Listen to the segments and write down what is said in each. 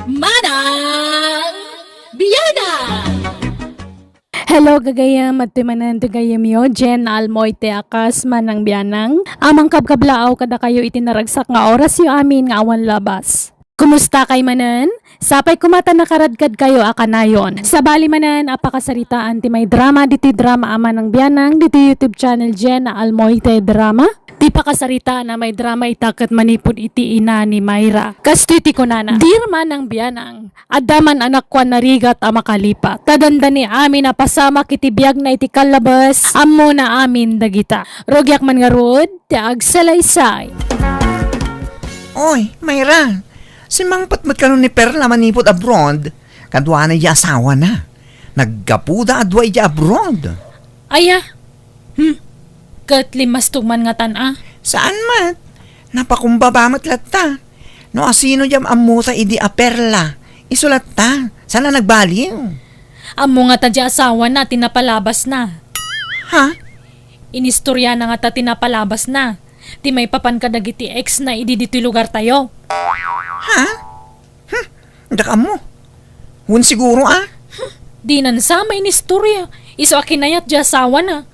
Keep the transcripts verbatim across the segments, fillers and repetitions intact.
Manang Bianang! Hello, gagayam. Adtoy manen ti gayyemyo, Jen Almoy ti a kas Manang Bianang. Amang kabkablaaw kadakayo iti naragsak nga orasyo amin nga awan labas. Kumusta kay manen? Sapay koma ta nakaradkadkayo a kanayon. Sabali manen a pakasaritaan ti may drama ditoy drama a Manang Bianang ditoy YouTube channel Jen Almoy ti drama. Ti pakasaritaan a may drama ita ket manipud iti ina ni Myra. Kastoy ti kunana, "Dear Manang Bianang, adda man anakko a narigat a makalipat. Ta dandani amin a pasamak iti biagna iti kallabas, ammona amin dagita. Rugiak man ngarud ti agsalaysay." Oy, Myra, simmangpet met kano ni Perla manipud abroad? Kaduana idiay asawana. Naggapuda a dua idiay abroad. Aya, Hmm. Ket limmastog man ngatan a? Saan met? Napakumbaba met latta. No asino diay ammota idi a Perla, isu latta. Saan a nagbaliw? Ammo ngata diay asawana ti napalabasna. Ha? Inistoryana ngata ti napalabasna. Ti maipapan kadagiti ex na idi ditoy lugartayo. Ha? Hmm, diak ammo. Wen siguro a? Hmm, dinan sa mainistorya. Isu a kinayat diay asawana.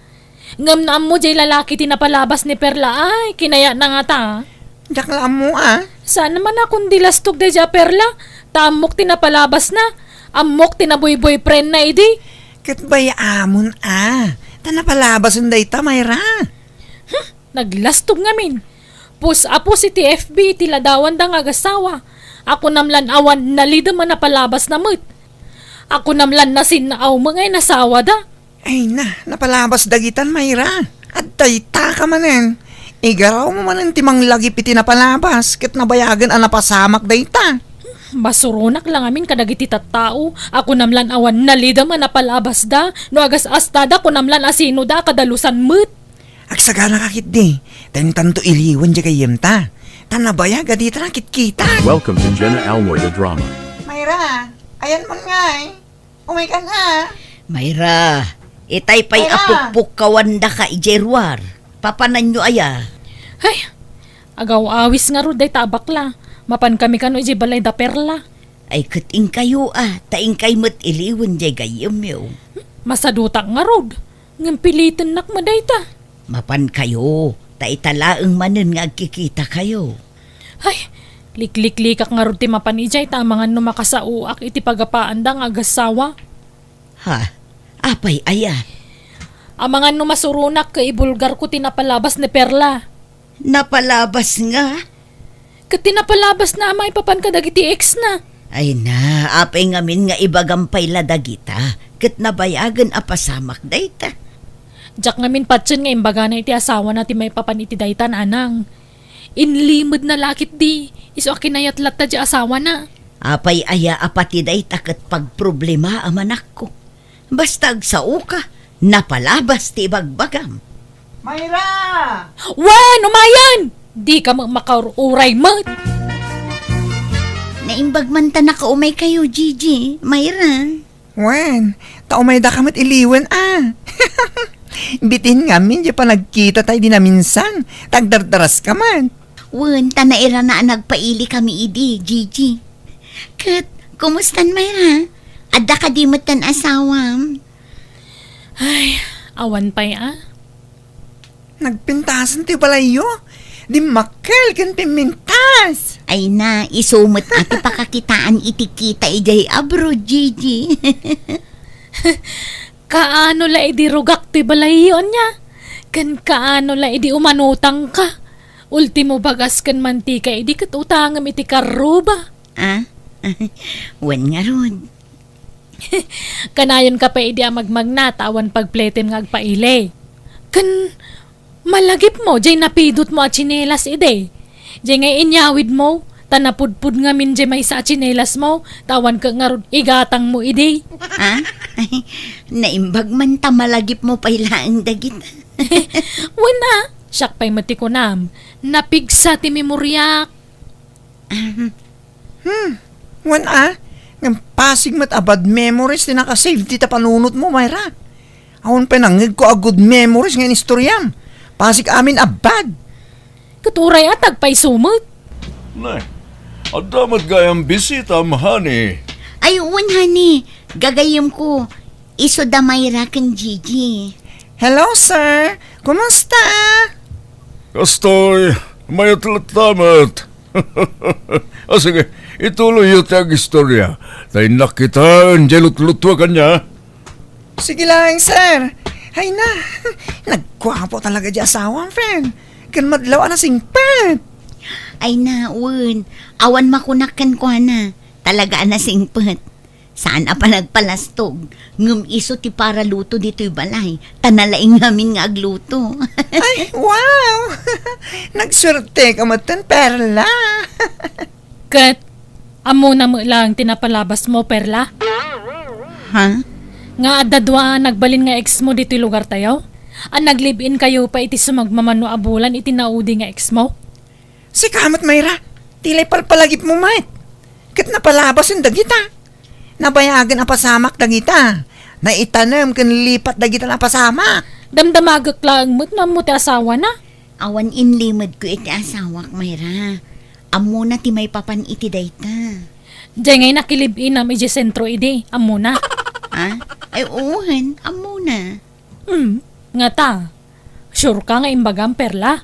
Ngem no ammo diay lalaki ti napalabas ni Perla, ay, kinayatna ngata. Diak la ammo a. Saan man a kundi lastog daydiay a Perla? Ta ammok ti napalabasna. Ammok ti naboy-boyfriendna idi. Ket bay-amon a. Ta napalabasen dayta, Myra. Hmm, naglastog ngamin. Pus a pus iti F B ti ladawanda nga agasawa. Akunam lan awan nalidem a napalabasna met. Akunam lan nasinnaaw met nga inasawada. Ay na, napalabas dagitan, Myra. Adda dayta ka manen. Igarawmo manen ti manglagip iti napalabas ket nabayagen a napasamak dayta. Masuronak la ngamin kadagiti tattao. Akunam lan awan nalidem a napalabasda. No agas-astada, kunam lan asinoda a kadalusan met. Agsaganaka ketdi, ta intanto iliwen diay gayyemta. Ta nabayag a dita nakitkita. Welcome to Jenna Almoy the Drama. Myra, ayanmon ngay. Umaykan a. Myra, itay pay a Myra. Pukpukkawandaka idiay ruar. Papananyo aya? Ay, agaw-awis ngarud dayta a bakla. Mapankami kano idiay balay da Perla. Ay, ket inkayo a, ta inkay met iliwen diay gayyemyo. Masadutak ngarud. Ngem pilitennak met dayta. Mapankayo, ta ita laeng manen nga agkikitakayo. Ay, likliklikak ngarud ti mapan idiay ta amangan no makasaoak iti pagapaanda nga agassawa. Ha? Apay aya? Amangan no masuronak ket ibulgarko ti napalabas ni Perla. Napalabas nga? Ket ti napalabasna a maipapan kadagiti ex-na. Ay na, apay ngamin nga ibagam pay la dagita, ket nabayagen a pasamak dayta. Diak ngamin patien nga imbagana iti asawana ti maipapan iti dayta, nanang. Inlimedna la ketdi, isu a kinayat latta diay asawana. Apay aya a pati dayta ket pagproblema a manakko? Basta agsaoka, napalabas ti ibagbagam. Myra! Wen, umayen! Dika met makaur-uray met. Naimbag man ta nakaumaykayo, Gigi, Myra. Wen, ta umaydaka met iliwen a. Bitin ngamin diay panagkitata idi naminsan, ta agdardaraska met. Wen, ta nairana a nagpailikami idi, Gigi. Ket, kumustan, Myra? Adda kadi metten asawam? Ay, awan pay a. Nagpintasen ti balayyo. Dimmakkel ken pimmintas. Ay na, isu met a ti pakakitaan iti kita idiay abroad, Gigi. Kaano la idi rugak ti balayyo, ania? Ken kaano la idi umanutangka? Ultimo, bagas ken mantika idi ket utangem iti karruba. Ah? Wen ngarud. Kanayonka pay idi a magmagna ta awan pagpletem nga agpaili. Ken malagipmo diay napidutmo a tsinelas idi. Diay nga inyawidmo, ta napudpud ngamin diay maysa a tsinelasmo, ta awan ket ngarud igatangmo idi. Ah? Naimbag man ta malagipmo pay laeng dagita. Wen a, siak pay met ti kunam. Napigsa ti memoriak. Ahem. Hmm, wen a, ngem pasig met a bad memories ti nakasave dita panunotmo, Myra. Awan pay nangngegko a good memories nga inistoriam. Pasig amin a bad. Ket uray a, ta agpayso met. Nay, Adda met gayam bisitam, honey. Ay, wen, honey. Gagayyemko. Isu da Myra ken Gigi. Hello, sir. Kumusta? Kastoy, mayat latta met. Ah, sige, ituloyyo ti agistorya. Ta innak kitaen diay lutlutuak ania. Sige laeng, sir. Ay na, nagguapo talaga diay asawam, friend. Ken madlaw a nasingpet. Ay na, wen. Awan makunak kenkuana. Talaga a nasingpet. Saan a panagpalastog. Ngem isu ti paraluto ditoy balay. Ta nalaing ngamin nga agluto. Ay, wow! Nagsuerteka metten, Perla. Ket, ammona met laeng ti napalabasmo, Perla? Ha? Nga adda dua a nagbalin nga exmo ditoy lugartayo? A nag-live-inkayo pay iti sumagmamano a bulan iti naudi nga exmo? Sika met, Myra, ti la ipalpalagipmo met. Ket napalabasen dagita. Nabayagen a pasamak dagita. Naitanem ken lipat dagita a pasamak. Damdamagek laeng met no ammo ti asawana. Awan inlimedko iti asawak, Myra. Ammona ti maipapan iti dayta. Diay ngay nakilive-inam idiay sentro idi, ammona. Ha? Ay, wen, ammona. Hmm, ngata. Sure ka nga imbagam, Perla?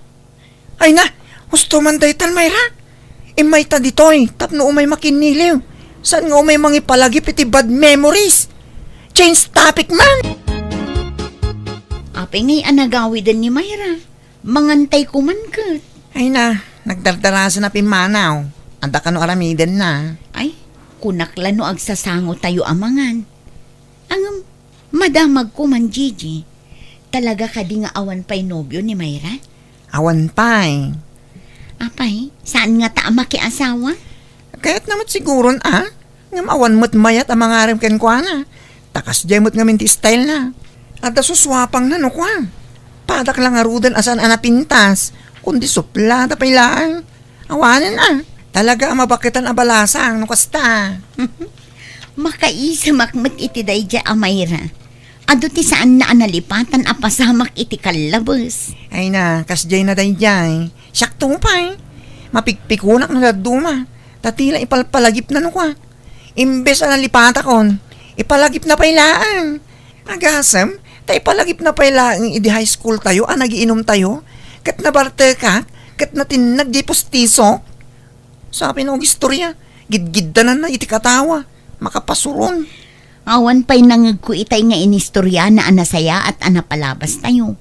Ay na, husto man daytan, Myra. Immayta ditoy tapno umay makinniliw. Saan nga umay mangipalagip iti bad memories? Change topic man! Apay ngay a nagawiden ni Myra? Mangantay koman ket. Ay na, nagdardarasen a pimmanaw. Adda kano aramidenna. Ay, kunak la no agsasangotayo a mangan. Ngem, madamagko man, Gigi. Talaga kadi nga awan pay nobio ni Myra? Awan pay. Apay, saan ngata a makiasawa? Kayatna met siguron a. Ngem awan met mayat a mangarem kenkuana. Ta kasdiay met ngamin ti stylena. Adda susuapangna no kua. Padak la ngaruden a saan a napintas, kundi suplada pay laeng. Awanen a, talaga a mabaketan a balasang no kasta. Makaisemak met iti daydiay a Myra. Adu ti saanna a nalipatan a pasamak iti kallabes. Ay na, kasdiay na daydiay. Siakto pay. Mapikpikunak no dadduma. Ta ti la ipalpalagipna no kua. Imbes a nalipatakon, ipalagipna pay laeng. Agasem, ta ipalagipna pay laeng idi high school tayo a nagiinum tayo, ket nabartekak, ket natinnag diay pustisok. Sapay no agistorya, gidgiddananna iti katawa, makapasuron. Awan pay nangegko itay nga inistoryana a nasayaat a napalabas tayo.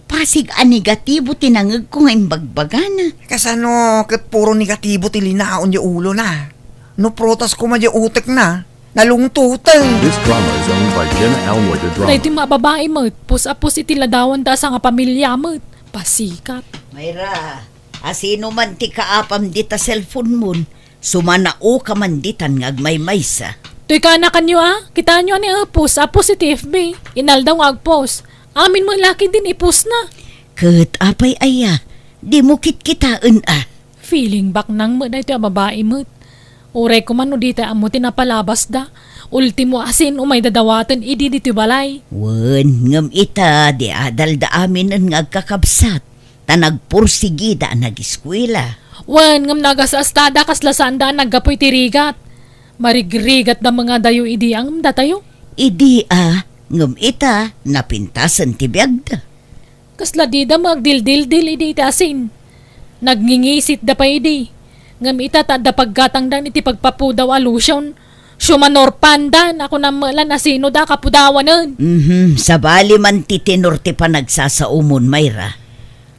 Pasig a negatibo ti nangegko nga imbagbagana. Kasano ket puro negatibo ti linaon diay ulona? No prutas koma diay utekna, nalungtoten. This drama is owned by Jenna Elmwood, a drama. Daytoy nga babai met, pus a pus iti ladawanda a sangapamilia met. Pasikat. Myra, asino man ti kaapam dita cellphone mon? Sumanaoka man ditan nga agmaymaysa. Toy kaanakanyo a? Kitaenyo a ni Epos a post iti F B. Inaldaw nga agpost. Amin met la ketdin ipostna. Ket apay aya, dimo kitkitaen a? Feeling baknang met daytoy a babai met. Uray koma no ditay ammo ti napalabasda. Ultimo asin umayda dawaten idi ditoy balay. Wen, ngem ita, di adalda aminen nga agkakabsat. Ta nagpursigida a nagiskuela. Wen, ngem nagasastada kasla saanda a naggapu iti rigat. Marigrigatda met ngadayo idi ngem datayo. Idi a, ngem ita, napintasen ti biagda. Kasla dida met agdildildil idi iti asin. Nagngingisitda pay idi. Ngem ita ta adda paggatangdan iti pagpapudaw a lotion. Siumanor pandan a kunam met la no sino da a kapudawanen. Mhm, sabali man ti tenor ti panagsasaomon, Myra.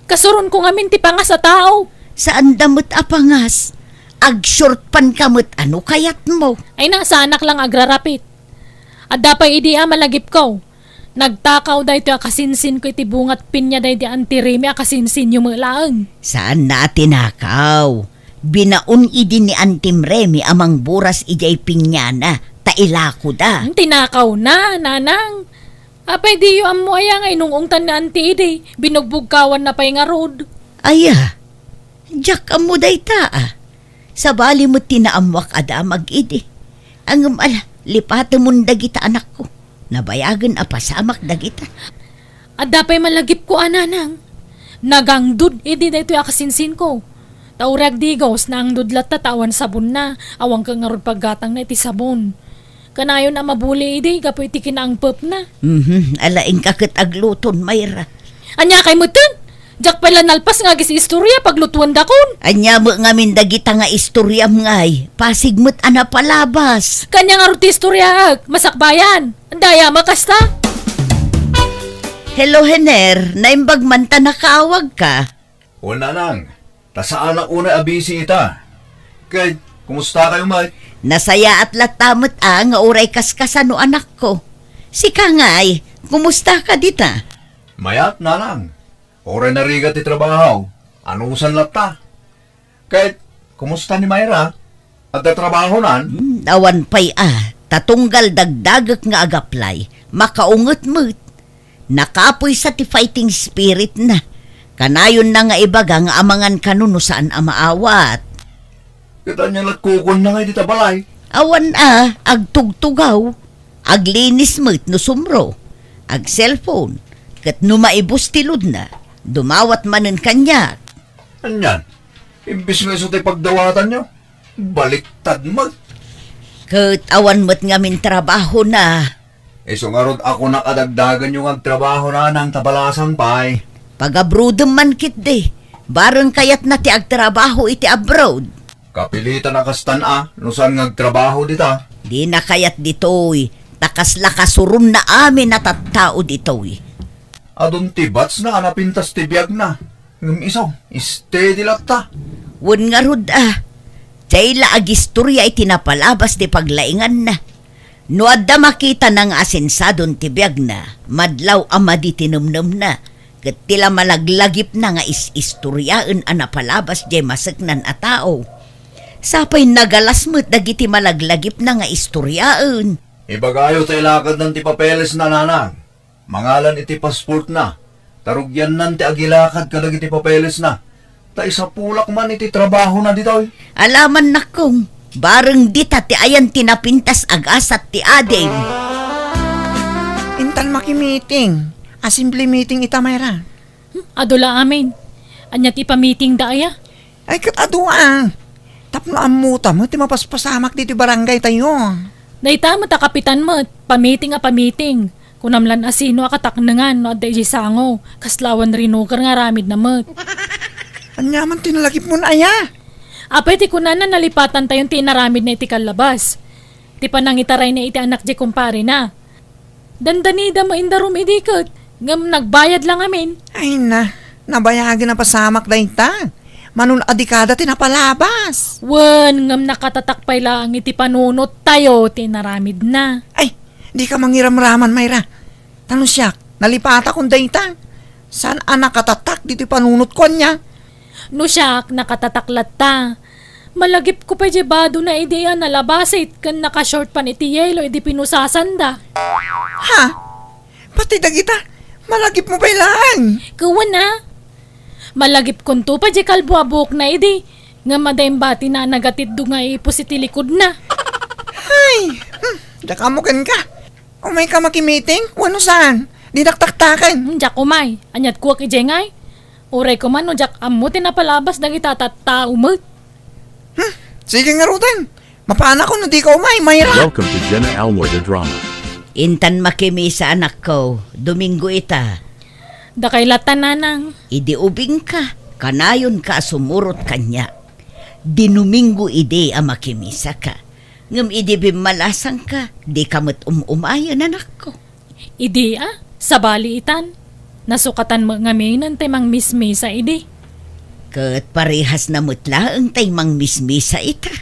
Kasuronko ngamin ti pangas a tao. Saanda met a pangas. Agshort pant ka met a no kayatmo. Ay na, saanak la nga agrarapit. Adda pay idi a malagipko. Nagtakaw daytoy a kasinsinko iti bungat pinya daydi Auntie Remy a kasinsinyo met laeng. Saanna a tinakaw. Binaon idi ni Auntie Remy a mangburas idiay pinyana, ta ilakoda. Hmm, tinakawna, nanang. Apay diyo ammo aya nga inung-ungtan ni Auntie idi? Binugbugkawanna pay ngarud. Aya, diak ammo dayta a. Sabali met ti naammoak a damag idi. Ngem ala, lipatemon dagita, anakko. Nabayagen a pasamak dagita. Adda pay malagipko a nanang. Nagangdud idi daytoy a kasinsinko. Ta uray agdigos, naangdod latta ta awan sabonna, awan ket ngarud paggatangna iti sabon. Kanayon a mabuli idi gapu iti kinaangpepna. Mhm, ala, inka ket agluton, Mayra. Ania kay metten? Diak pay la nalpas nga agis-istorya, paglutuendakon. Ania met ngamin dagita nga istoriam ngay? Pasig met a napalabas. Kania ngarud ti istoryaek, masakbayan. Daya, makasta. Hello, Hener. Naimbag man ta nakaawagka. O, Nanang, ta saanak unay a busy ita. Ket, kumusta kayo met? Nasayaat latta met a nga uray kaskasano, anakko. Sika ngay, kumusta ka dita? Mayat, Nanang. Uray narigat ti trabaho. Anusan latta. Ket, kumusta ni Mayra? Adda trabahonan? Hmm, awan pay a, ta tunggal dagdagek nga agaplay, makaunget met. Nakapuysa ti fighting spirit na. Kanayonna nga ibaga nga amangan kano no saan a maawat. Ket ania nagkukuanna ngay dita balay? Awan a, agtugtugaw. Aglinis met no sumro. Ag-cellphone. Ket no maibus ti load na, dumawat manen kaniak. Anian? Imbes nga isu ti pagdawatanyo, baliktad met. Ket awan met ngamin trabahona. Isu ngarud a kunak a dagdagenyo nga agtrabaho, Nanang, ta balasang pay. Pag-abroadem man ketdi, bareng kayatna ti agtrabaho iti abroad. Kapilitan a kastan a, no saan nga agtrabaho dita. Dina kayat ditoy, ta kasla kasuronna amin a tattao ditoy. Adun ti batchna a napintas ti biagna. Ngem isu, steady latta. Wen ngarud a, diay la agistorya iti napalabas ti paglainganna. No adda makitana nga asensadon ti biagna, madlaw a madi ti nemnemna, ket ti la malaglagipna nga is-istoryaen a napalabas diay maseknan a tao. Sapay nagalas met dagiti malaglagipna nga istoryaen. Ibagayo ta ilakadnan ti papelesna, Nanang. Mangalan iti pasportna, ta rugiannan ti agilakad kadagiti papelesna, ta isapulak man iti trabahona ditoy. Alaman, nakkong, bareng dita ti ayan ti napintas agasat ti adim. Intan makimiting. Assembly meeting ita, Mayra. Hmm, adu la amin. Ania ti ipamitingda aya? Ay, ket adu a. Tapno ammota met ti mapaspasamak ditoy barangay tayo. Dayta met a kapitan met, pamiting a pamiting. Kunam lan a sino a kataknengan no adda idiay sango, kasla awan rinuker nga aramidna met. Ania man ti nalagipmon aya? Apay ti kunana, nalipatantayon ti inaramidna iti kallabas. Ti panangitarayna iti anak diay kumparena. Dandanida met indarum idi ket, ngem nagbayad la ngamin. Ay na, nabayagen a pasamak dayta. Mano a dikada ti napalabas. Wen, ngem nakatatak pay laeng iti panunottayo ti inaramidna. Ay, dika mangiramraman, Mayra. Ta no siak, nalipatakon dayta. Saan a nakatatak ditoy panunotko ania? No siak, nakatatak latta. Malagipko pay diay badona idi a nalabasit ken naka-short pan iti yelo idi pinusasanda. Ha? Pati dagita, malagipmo pay laeng? Ket wen a. Malagipkonto pay diay kalbo a buokna idi, ngem adda imbatina a nagatitdog nga ipus iti likodna. Hay! Hmm, diak ammo kenka. Umayka makimiting? Wenno saan? Dinak taktaken. Hmm, diak umay. Aniat kuak idiay ngay? Uray koma no diak ammo ti napalabas dagita tattao met. Hmm, sige ngaruden. Mapanakon no dika umay, Mayra. Welcome to Jenna Almoy the Drama. Intan makimisa, anakko. Domingo ita. Dakay latta, Nanang. Idi ubingka, kanayonka a sumurot kaniak. Dinuminggo idi a makimisaka. Ngem idi bimmalasangka, dika met um-umayen, anakko. Idi a, sabali itan. Nasukatan met ngaminen tay mangmismisa idi. Ket parehasna met laeng tay mangmismisa ita.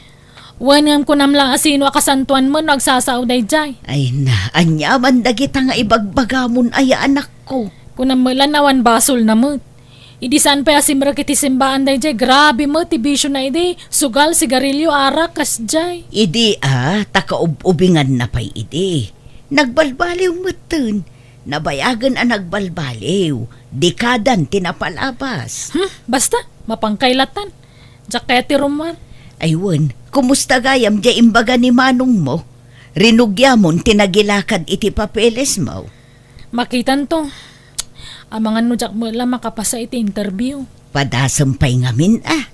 Wen, ngem kunam la a sino a kasantoan met no agsasao daydiay. Ay na, aniaman dagita nga ibagbagamon aya, anakko? Kunam met la no awan basolna met. Idi saan pay a simrek iti simbaan daydiay, grabe met ti bisiona idi, sugal, sigarilyo, arak, kasdiay. Idi a, ta kaub-ubinganna pay idi. Nagbalbaliw metten. Nabayagen a nagbalbaliw. Dikadan ti napalabas. Hmm, basta, mapankay latan. Diak kayat ti rummuar. Ay wen, kumusta gayam diay imbaga ni manongmo? Rinugiamon ti nagilakad iti papelesmo? Makitanto. Amangan no diak met la makapasa iti interview. Padasem pay ngamin a.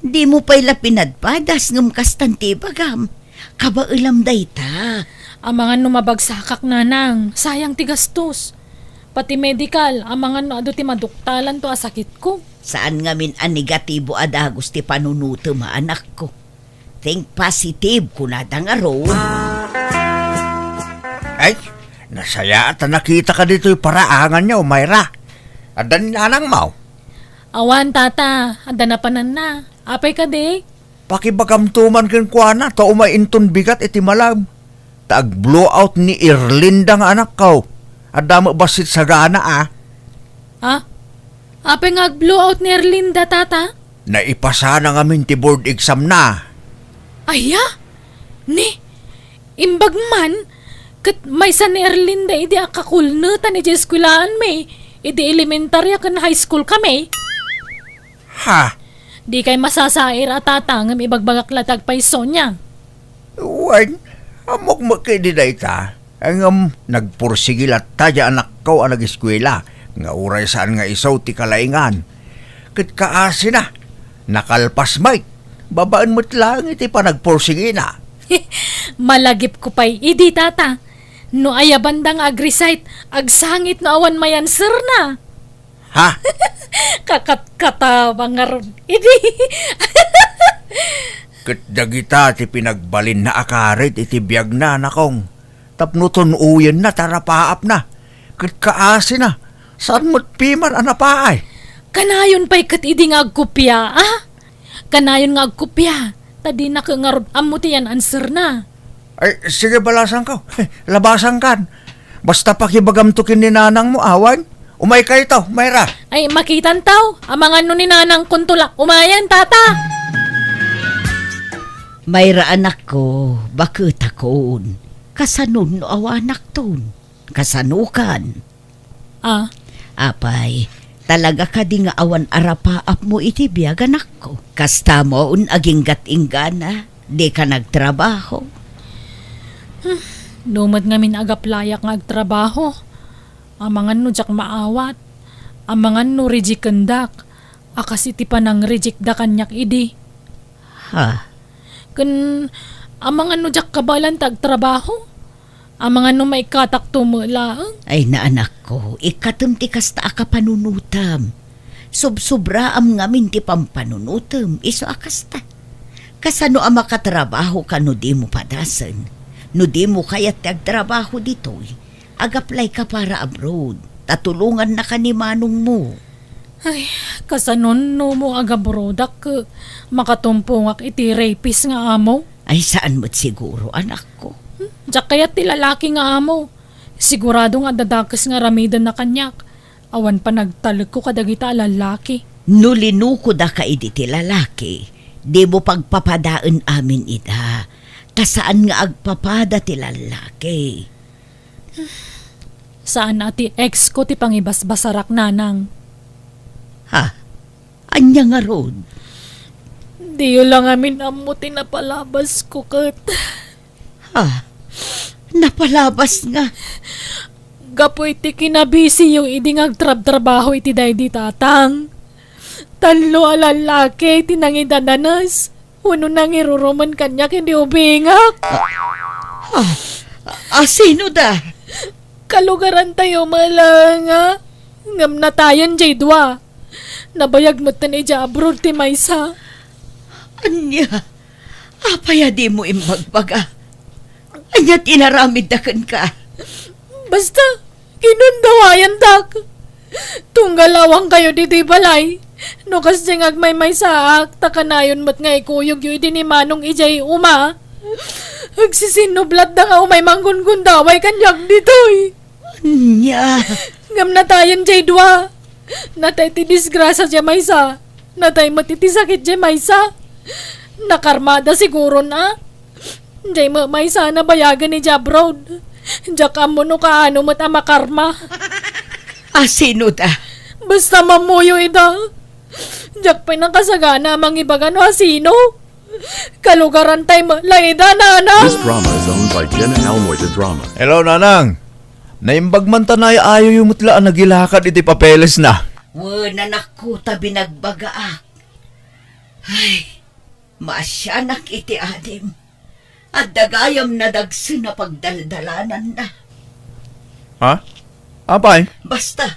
Dimo pay la pinadpadas ngem kastan ti ibagam. Kabaelam dayta. Amangan no mabagsakak, nanang, sayang ti gastos. Pati medical, amangan no adu ti maduktalanto a sakitko. Saan ngamin a negatibo a dagus ti panunutem a anakko. Think positive, kunada ngarud. Ay, nasayaat a nakitaka ditoy paraangan niya, Mayra. Adda ni nanangmo? Awan, tata. Adda napananna. Apay kadi? Pakibagamto man kenkuana, ta umay inton bigat iti malem. Ta ag-blowout ni Erlinda nga anakko. Adda met bassit sagana, a. Ah? Apay nga ag-blowout ni Erlinda, tata? Naipasana ngamin ti board exam na. Aya? Ni, imbag man, ket maysa ni Erlinda idi a kakulnetan idiay eskuelaan mi, idi elementarya ken high school kami. Ha? Dikay masasair a tata ngem ibagbagak la ti agpayso niya. Wen, ammok met kadi dayta. Ngem nagpursigi latta diay anakko a nageskuela nga uray saan nga isu ti kalaingan. Ket kaasina, nakalpas met. Babaen met laeng iti panagpursigina. Malagipko pay idi, tata. No ayabanda nga ag-recite, agsangit no awan may answerna. Ha? Kakatkatabang ngarud idi. Ket dagita ti pinagbalinna a karit iti biagna, anakong. Tapno tun-oyenna ti arapaapna. Ket kaasina, saan met piman a napaay. Kanayon pay ket idi nga agkopia, a? Kanayon nga agkopia, ta dinak ngarud ammo ti yan-answerna. Ay, sige, balasangko. Labasangkan. Basta pakibagamto ken ni nanangmo, awan. Umaykayto, Mayra. Ay, makitanto. Amangan no ni nanangkonto la umayen, tata. Mayra, anakko, baketakon. Kasanon no awanakton? Kasanokan? Ah. Apay, talaga kadi nga awan arapaapmo iti biag, anakko? Kasta mo un aginggat-inggana, dika nagtrabaho? Hmm, no met ngamin agaplayak nga agtrabaho, amangan no diak maawat, amangan no rejectendak, a kas iti panang-rejectda kaniak idi. Ha? Ken amangan no diak kabaelan ti agtrabaho? Amangan no maikkatakto met laeng? Ay, naanakko, ikkatem ti kasta a kapanunotem. Sobsobraam ngamin ti pampanunotem, isu a kasta. Kasano a makatrabahoka no dimo padasen? No dimo kayat ti agtrabaho ditoy, agaplayka para abroad, ta tulongannaka ni manongmo. Ay, kasanon no mo agabrodak ket makatumpongak iti rapist nga amo? Ay, saan met siguro, anakko. Hmm, diak kayat ti lalaki nga amo. Sigurado nga adda dakes nga aramidenna kaniak. Awan panagtalekko kadagita a lalaki. No linukodaka idi ti lalaki, dimo pagpapadaen amin ida, ta saan nga agpapada ti lalaki. Saan a ti ex ko ti pangibasbasarak, nanang. Ha? Ania ngarud? Diyo la ngamin ammo ti napalabas ko ket. Ha? Napalabas nga? Gapu iti kinabisiyo idi nga agtrabtrabaho iti daydi tatang. Tallo a lallaki ti nangidadanes. Wenno nangirurumen kaniak idi ubingak. Ah, ah, sino da? Kalugarantayo met laeng a, ngem natayen diay dua. Nabayag metten idiay abroad ti maysa. Ania? Apay a dimo imbagbaga? Ania ti inaramidda kenka? Basta, kinundawayandak. Tunggal awankayo ditoy balay. No kasdiay nga agmaymaysaak, ta kanayon met nga ikuyogyo idi ni Manong idiay uma. Agsisinublatda nga umay manggungundaway kaniak ditoy. Ania? Ngem natayen diay dua. Natay ti disgrasya diay maysa. Natay met iti sakit diay maysa. Nakarmada siguron a. Diay met maysa a nabayagen idiay abroad. Diak ammo no kaano met a makarma. A sino da? Basta mammuyo ida. Diak pay nakasagana a mangibaga no a sino. Kalugarantay met la ida, nana. This drama is owned by Jen and Elmoy the Drama. Hello, Nanang. Naimbag man ta naay-ayoyo met la a nagilakad iti papelesna. Wen, anakko, ta binagbagaak. Ay, maasianak iti adim. Adda gayam nadagsen a pagdaldalananna. Ha? Apay? Basta,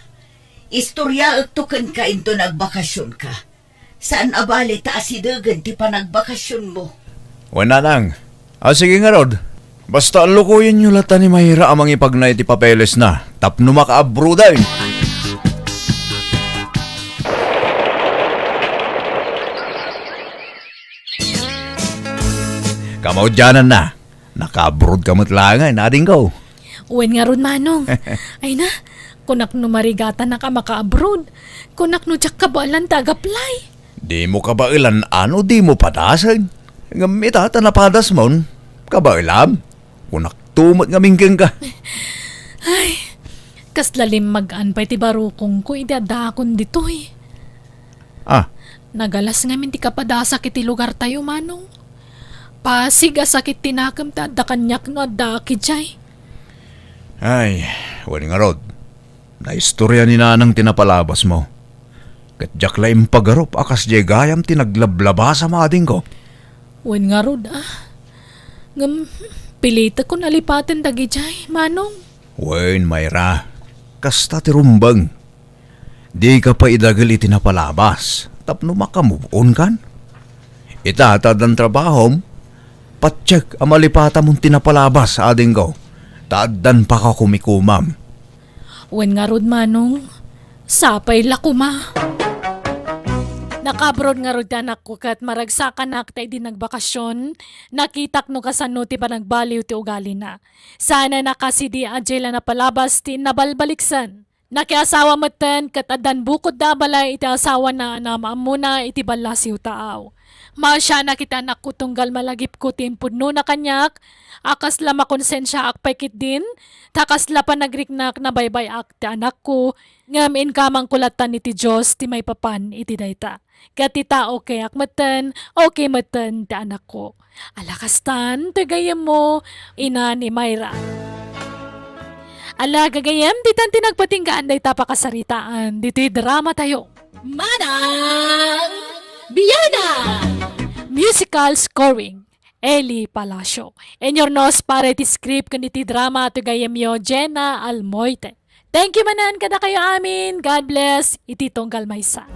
istoryaekto kenka inton agbakasionka. Saan a bale ta asidegen ti panagbakasionmo. Wen, nanang. A, sige ngarud. Basta allukoyenyo latta ni Mayra a mangipagna iti papelesna tapno makaabroad ay. Kamaudiananna, nakaabroad ka met laeng, adingko. Wen ngarud, Manong. Ay na, kunak no marigatanak a makaabroad. Kunak no diak kabaelan ta agaplay. Dimo kabaelan a no dimo padasen. Ngem ita ta napadasmon, kabaelam. Kunakto met ngamin kenka. Ay, kasla limmagan pay ti barukongko idi addaakon ditoy. Ah. Nagalas ngamin ti kapadasak iti lugartayo, Manong. Pasig a sakit ti nakem ta adda kaniak no addaak idiay. Ay, wen ngarud, naistorya ni nanang ti napalabasmo. Ket diak la impagarup a kasdiay gayam ti naglablabasam, adingko. Wen ngarud, ah. Ngem, pilitekon a lipaten dagidiay, Manong. Wen, Mayra, kasta ti rumbeng. Dika pay idagel iti napalabas tapno makamove on kan. Ita ta addan trabahom, patiek a malipatamon ti napalabas, adingko, ta addan pakakumikomam. Wen ngarud, Manong, sapay la koma. Nakaabroad ngarud ti anakko ket maragsakanak ta idi nagbakasion, nakitak no kasano ti panagbaliw ti ugalina. Saan a nakasidi a diay la napalabas ti nabalbaliksen. Nakiasawa metten ket addan bukodda a balay iti asawana a naam-ammona iti ballasiw taaw. Maasianak iti anakko tunggal malagipko ti impudnona kaniak, a kasla makonsensiaak pay ketdin, ta kasla panagriknak nabaybay-ak ti anakko, ngem inkamangko lattan iti Dios ti maipapan iti dayta. Ket ita, okayak metten, okay metten ti anakko. Ala kastan, ti gayyemmo, ina ni Mayra. Ala, gagayyem, ditan ti nagpatinggaan dayta pakasaritaan, ditoy drama tayo. Manang Biana! Musical scoring, Eli Palacio. Inurnos para iti script ken iti drama, ti gayyemyo, Jenna Almoite. Thank you manen kadakayo amin. God bless. Iti tunggal maysa.